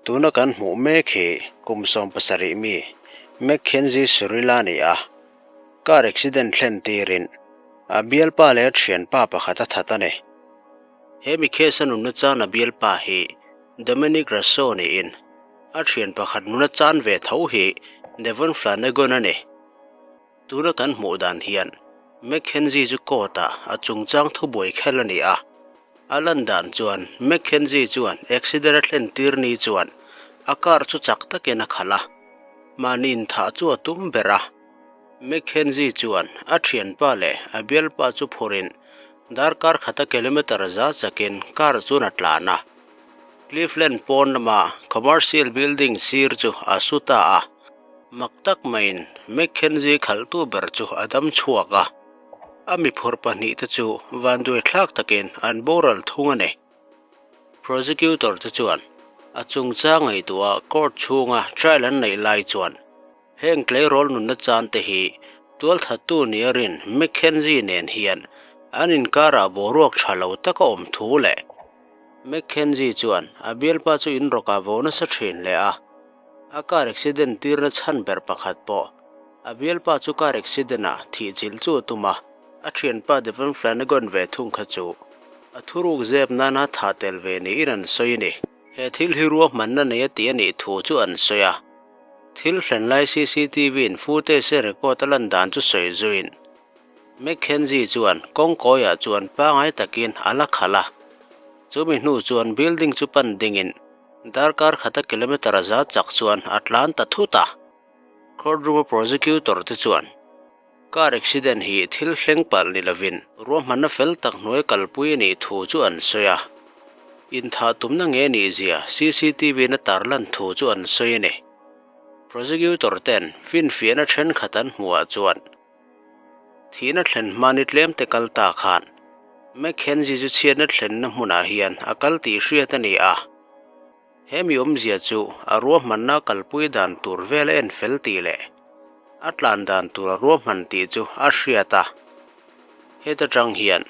Tuna kan hmuh mek hi kum 70 mi Mackenzie Shirilla a ni a, car accident thlen tirin a bialpa leh a thianpa pakhat a that a ni. He mi case a nunna chan a bialpa hi Dominic Raso niin a thian pakhat nuna chan ve tho hi Devon Flanagan a ni. Tuna kan hmuh dan hian Mackenzie chu court ah a chungchang thubuai khel a ni a. A lan dan chuan Mackenzie chuan accident a thlen tir ni chuan a car chu chak takin a khalh a, mahni inthah chu a tum ber a. Mackenzie chuan a thianpa leh a bialpa chu phurin darkar khata kilometer za chakin car chuan a tlan a. Cleveland pawn lama commercial building sir chu a su ta a. Mak tak maiin Mackenzie khalhtu ber chu a dam chhuak a, a mi phur pahnihte chu vanduai thlak takin an boral thung a ni. Prosecutor te chuan a chungchang ngaihtuah court chhunga trial an neih lai chuan heng tleirawl nunna chan te hi tualthattu nia rin Mackenzie nen hian an inkarah boruak tha lo tak a awm thu leh Mackenzie chuan a bialpa chu inrawkah vo nasa thin leh a. A car accident tirna chhan ber pakhat pawh a bialpa chu car accident ah thih chilh chu a tum a, a thianpa Devon Flanagan ve thung kha chu a thuruk zep nana thah tel ve niin an sawi a ni. He thil hi ruahmanna nei a tih a nih thu chu an sawi a, thil thlen lai CCTV in footage a record a lan dan chu sawi zuiin Mackenzie chuan kawngkawiah chuan pangai takin a la khalh a, chumi hnu chuan building chu pan dingin Darkar khata kilometer a za chak chuan a tlan ta thut a. Court room a prosecutor te chuan car accident hi thil thleng palh ni lovin ruahmanna fel tak hnuai kalpui a nih thu chu an sawi a. Inthah tumna nge nih zia CCTV in a tarlan thu chu an sawi a ni. Prosecutor ten finfiahna thenkhat an hmuhah chuan Thihna thlen hma ni tlem te kal ta khan Mackenzie chu chhiatna thlenna hmunah hian a kal tih hriat a ni a. He mi awmzia chu a ruahmanna kalpui dan tur vel a en fel tih leh a tlan dan tur a ruahman tih chu a hriat a. Heta tang hian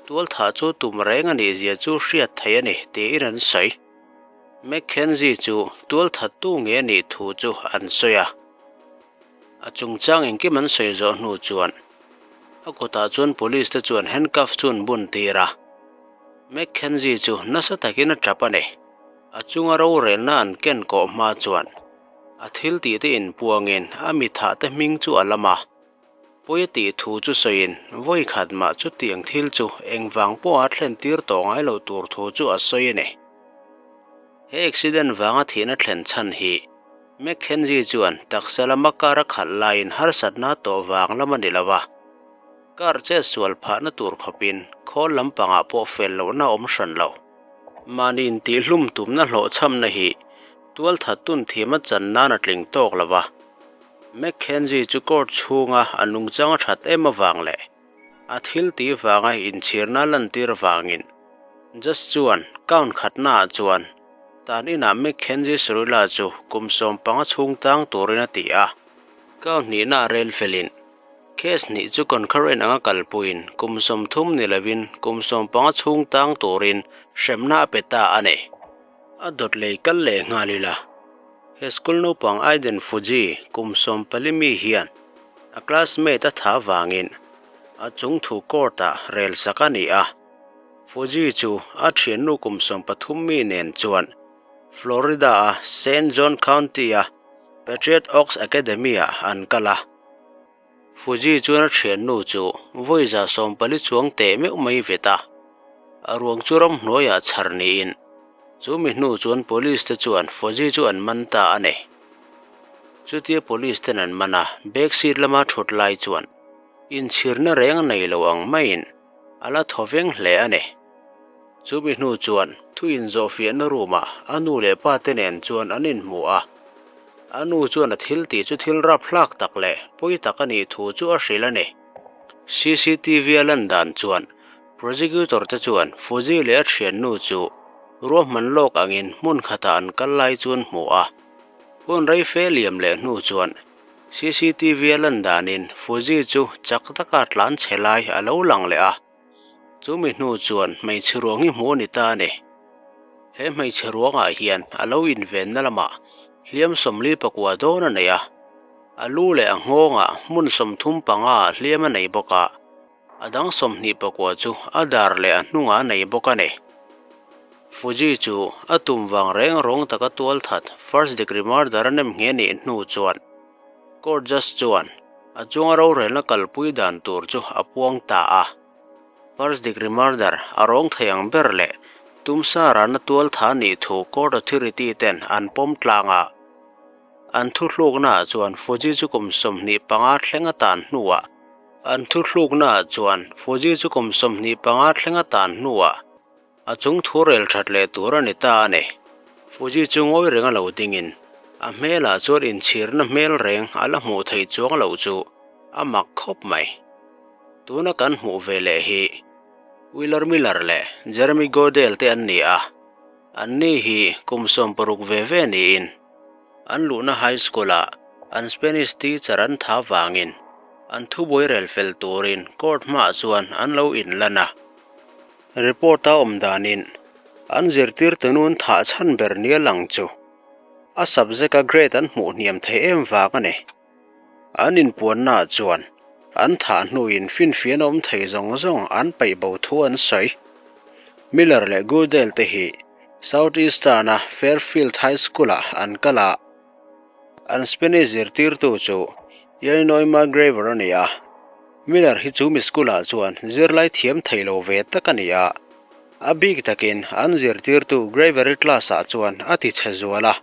tualthah chu tum reng a nih zia chu hriat theih a ni tiin an sawi. Mackenzie chu tualthattu nge a nih thu chu an sawi a. A chungchang engkim an sawi zawh hnu chuan a kutah chuan police te chuan handcuff chu an bun tir a. Mackenzie chu nasa takin a tap a ni. A chunga rorelna an ken kawh hma chuan a thil tih te inpuangin a mi thah te hming chu a lam a. Pawi a tih thu chu sawiin vawi khat mah chutiang thil chu engvang pawha thlen tir tawh ngai lo tur thu chu a sawi a ni. He accident vanga thihna thlen chhan hi Mackenzie chuan taksa lama car a khalh laiin harsatna tawh vang lam a ni lo a, car chet sual phahna tur khawpin khawl lampangah pawh fel lohna a awm hran lo. Mahni intihhlum tumna hlawhchhamna hi tualthat tun thiam a chan nan a tling tawk lo a, Mackenzie chu court chhunga a nungchang a that em avang leh a thil tih vanga inchhirna lantir vangin Judge chuan count khatnaah chuan Tan inah Mackenzie Surila chu kum 15 chhung tang turin a ti a, count hnihna a rel felin case hnih chu concurrent anga kalpuiin kum 30 ni lovin kum 15 chhung tang turin hremna a pe ta a ni. A dawt lei kal leh nghal ila. He school naupang Aiden Fuji kum 14 mi hian a classmate a tha vangin a chungthu court-ah rel sak a ni a. Fuji chu a thiannu kum 13 mi nen chuan Florida-a Saint John County-a Patriot Oaks Academy-ah an kal a. Fuji chuan a thiannu chu vawi 140 chuang teh meuh mai vet a, a ruang chu ramhnuaiah chhar niin chu mi hnu chuan police te chuan Fuji chu an man ta a ni. Chutia police ten an man a, back seat lama thut lai chuan inchhirna reng a nei lo ang maiin a la thaw veng hle a ni. Chu mi hnu chuan thu inzawhfiahna room ah a nu leh pa te nen chuan an inhmu a. A nu chuan a thil tih chu thil rap hlak tak leh pawi tak a nih thu chu a hrilh a ni. CCTV a lan dan chuan prosecutor te chuan Fuji leh a thiannu chu ruahman lawk angin hmun khatah an kal lai chu an hmu a. Hun rei fe liam leh hnu chuan CCTV a lan danin Fuji chu chak taka tlan chhe lai a lo lang leh a. Chu mi hnu chuan hmeichhe ruang hi hmuh a ni ta a ni. He hmeichhe ruangah hian a lo invenna lamah hliam 44 dawn a nei a, a lu leh a nghawngah hmun 35 ah hliam a nei bawk a, a dang 29 chu a dar leh a hnungah a nei bawk a ni. Fuji chu a tum vang reng rawng taka tualthat first degree murder a nem nghe nih hnu chuan court judge chuan a chunga rorelna kalpui dan tur chu a puang ta a. First degree murder a rawng thei ang ber leh tumsa rana tualtha nih thu court authority ten an pawm tlang a. An thuhluknaah chuan Fuji chu kum 25 thleng a tan hnuah An thuhluknaah chuan Fuji chu kum 25 thleng a tan hnuah a chung thu rel that leh tur a ni ta a ni. Fuji chu ngawi reng a lo dingin a hmelah chuan inchhirna hmel reng a la hmuh theih chuang loh chu a mak khawp mai. Tuna kan hmuh ve leh hi Wheeler Miller leh Jeremy Goodale te an ni a, anni hi kum 60 ve ve niin an luhna high school-ah an Spanish teacher an tha vangin an thubuai rel fel turin court hmaah chuan an lo inlan a. Report a awm danin an zirtirtu nun thah chhan ber nia lang chu a subject a grade an hmuh hniam thei em vang a ni. An inpuannaah chuan an thah hnuin finfian a awm thei zawng zawng an paih bo thu an sawi. Miller leh Goodale te hi South Eastern-a Fairfield High School-ah an kal a, an Spanish zirtirtu chu Illinois McGraver a ni a. Miller hi chu mi school-ah chuan zirlai thiam thei lo ve tak a ni a, a bik takin an zirtirtu Gravery class-ah chuan a ti chhe zual a.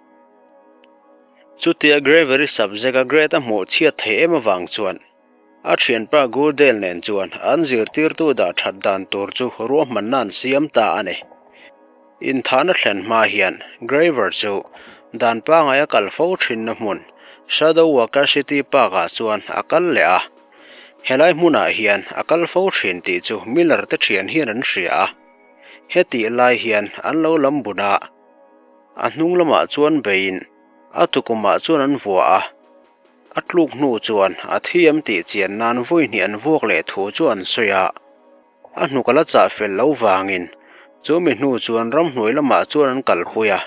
Chutia Gravery subject-a grade a hmuh chhiat thei em avang chuan a thianpa Goodale nen chuan an zirtirtu dah that dan tur chu ruahmanna an siam ta a ni. Inthahna thlen hma hian Graver chu dan pangai a kal fo thinna hmun Shadow Walker City Park-ah chuan a kal leh a. Helai hmunah hian a kal fo thin tih chu Miller te thian hian an hria a. Hetih lai hian an lo lam bun a, a hnung lamah chuan beiin a tukumah chuan an vua a. A tluk hnu chuan a thiam tih chian nan vawi hnih an vuak leh thu chu an sawi a. A hnuk a la chah fel lo vangin chu mi hnu chuan ramhnuai lamah chuan an kalpui a.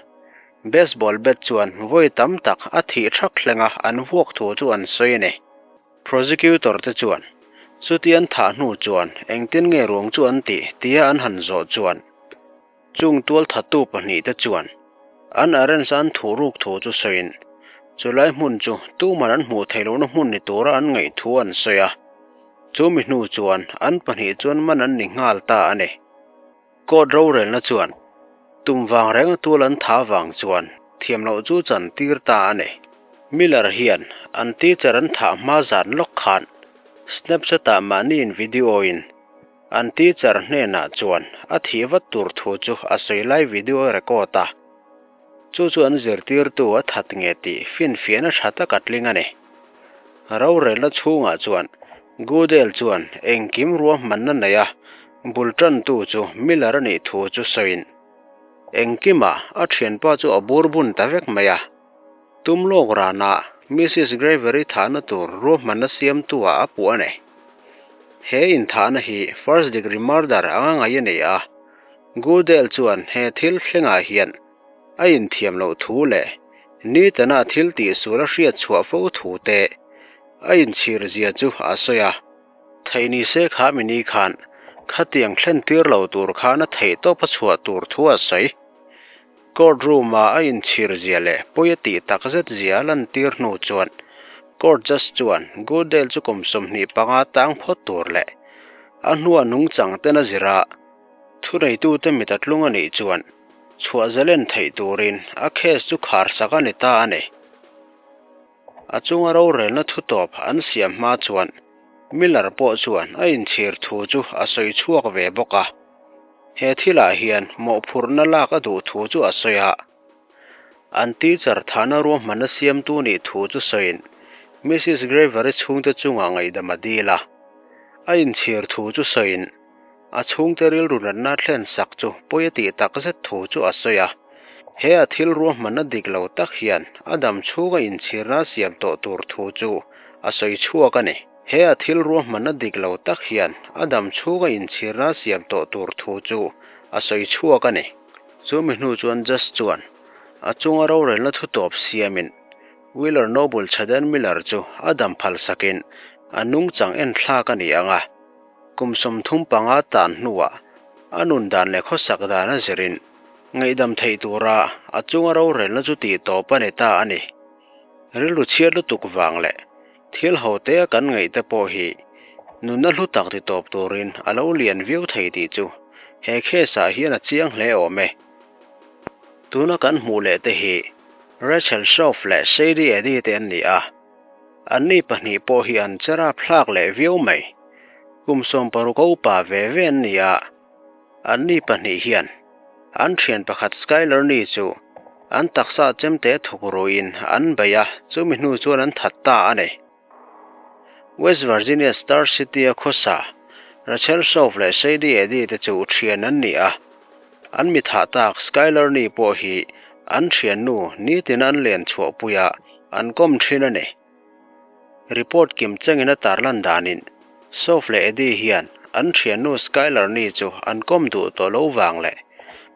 Baseball bat chuan vawi tam tak a thih thak thleng a an vuak thu chu an sawi a ni. Prosecutor te chuan chuti an thah hnu chuan engtin nge ruang chu an tih tia an han zawh chuan Chung tualthattu pahnih te chuan an arrange an thuhruk thu chu sawiin chulai hmun chu tuman an hmuh theih lohna hmun ni tura an ngaih thu an sawi a. Chu mi hnu chuan an pahnih chuan man an ni nghal ta a ni. Court rorelna chuan tum vang renga tual an tha vang chuan thiam loh chu chan tir ta a ni. Miller hian an teacher an thah hma zan lawk khan Snapchat-ah mahni in video-in An teacher hnenah chuan a thih vat tur thu chu a sawi lai video a record a, chu chu an zirtirtu a that nge tih finfiahna tha tak a tling a ni. Rorelna chhungah chuan Goodale chuan engkim ruahmanna nei a bul tantu chu Miller a nih thu chu sawiin engkimah a thianpa chu a bur bun ta vek mai a. Tum lawk ranah Missus Gravery thahna tur ruahmanna siamtu-ah a puh a ni. He inthahna hi first degree murder anga ngaih a ni a, Goodale chuan he thil thlengah hian a inthiam loh thu leh nitana thil tihsual a hriat chhuah fo thu te a inchhir zia chu a sawi a. Theih ni se kha mini khan khatiang thlen tir lo tur khan a theih tawp a chhuah tur thu a sawi. Court room-a a inchhir zia leh pawi a tih tak zet zia a lantir hnu chuan court judge chuan Goodale chu kum 25 tang phawt tur leh a hnua nungchang ten a zir a, thuneitute mit a tlung a nih chuan chhuah zalen theih turin a case chu khar sak a ni ta a ni. A chunga rorelna thu tawp an siam hma chuan Miller pawh chuan a inchhir thu chu a sawi chhuak ve bawk a. He thilah hian mawhphurhna lak a duh thu chu a sawi a. An teacher thahna ruahmanna siamtu nih thu chu sawiin Missus Graver-i chhungte chungah ngaihdam a dil a. A inchhir thu chu sawiin a chhungte rilru natna thlen sak chu pawi a tih tak zet thu chu a sawi a. He a thil ruahmanna dik lo tak hian a dam chhunga inchhirna siam tawh tur thu chu a sawi chhuak a ni. He a thil ruahmanna dik lo tak hian a dam chhunga inchhirna siam tawh tur thu chu a sawi chhuak a ni. Chu mi hnu chuan Judge chuan a chunga rorelna thu tawp siamin Wheeler Noble Chaden Miller chu a dam phal sakin a nungchang en thlak a ni ang a, kum 35 tan hnuah a nun dan leh khawsak dan a zirin ngaihdam theih tura a chunga rorelna chu tih tawp a ni ta a ni. Rilru chhiat lutuk vang leh thil ho te a kan ngaih te pawh hi nunna hlu tak ti tawp turin a lo lian viau thei tih chu he case ah hian a chiang hle awm e. Tuna kan hmuh leh te hi Rachel Shoaf leh Sadie Eddy te an ni a, anni pahnih pawh hi an che rapthlak leh viau mai. Kum 16 a upa ve ve an ni a, anni pahnih hian an thian pakhat Skylar Ni chu an taksa chemte thuk ruiin an bei a, chumi hnu chuan an that ta a ni. West Virginia Star City-a khawsa Rachel Shoaf leh Sadie Eddy te chu thian an ni a, an mi thah tak Skylar Ni pawh hi an thiannu nitin an len chhuahpui a, an kawm thin a ni. Report kim chengin a tarlan danin Shoaf leh Eddy hian an thiannu Skylar Ni chu an kawm duh tawh lo vang leh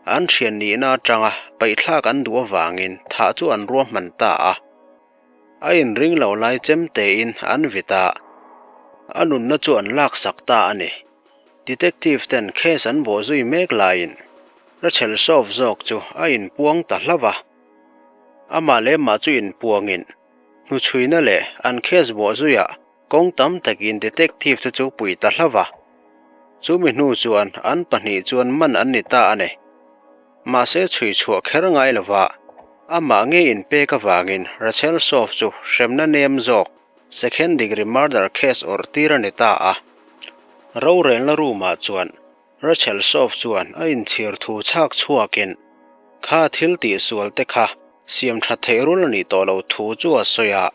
an thian nihna atanga paihthlak an duh avangin thah chu an ruahman ta a. A inring lo lai chem tein an vit a, a nunna chu an laksak ta a ni. Detective ten case an bawh zui mek laiin Rachel Shoaf zawk chu a inpuang ta hlauh a. Amah leh mah chu inpuangin hnuchhuina leh an case bawh zuiah kawng tam takin detective te chu pui ta hlauh a. Chumi hnu chuan an pahnih chuan man an ni ta a ni. Mahse chhui chhuah kher ngai lova amah ngei inpek avangin Rachel Shoaf chu hremna nem zawk second degree murder case awrh tir a ni ta a. Rorelna room ah chuan Rachel Shoaf chuan a inchhir thu chhak chhuakin kha thil tihsual te kha siam tha theih rul a nih tawh lo thu chu a sawi a.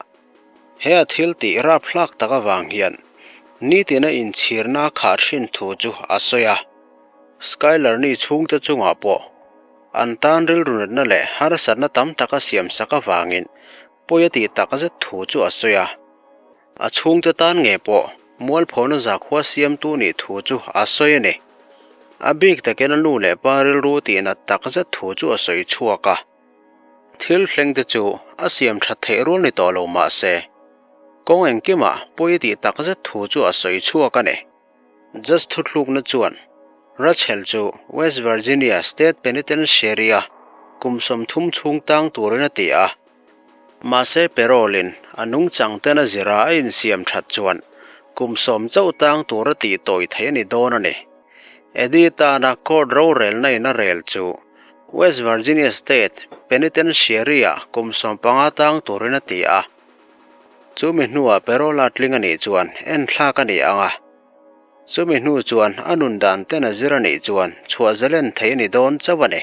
He a thil tih rapthlak tak avang hian nitin a inchhirna khah thin thu chu a sawi a. Skylar ni chhungte chungah pawh an tan rilru natna leh harsatna tam tak a siam sak avangin pawi a tih tak zet thu chu a sawi a. A chhungte tan nge pawh mualphona zakhua siamtu nih thu chu a sawi a ni. A bik takin a nu leh pa rilru tihnat tak zet thu chu a sawi chhuak a. Thil thleng te chu a siam that theih rual ni tawh lo mah se, kawng engkimah pawi a tih tak zet thu chu a sawi chhuak a ni. Judge thuthlukna chuan Rachel chu West Virginia State Penitentiary-a kum 30 chhung tang turin a ti a. Mahse parole-in a nungchang ten a zira a insiam that chuan kum 10 chauh tang tur a tih tawi theih a ni dawn a ni. Eddie tana court rorelna in a rel chu West Virginia State Penitentiary-ah kum 15 tang turin a ti a. Chumi hnuah parole a tling a nih chuan en thlak a ni ang a. Chumi hnu chuan a nun dan ten a zir a nih chuan chhuah zalen theih a ni dawn chauh a ni.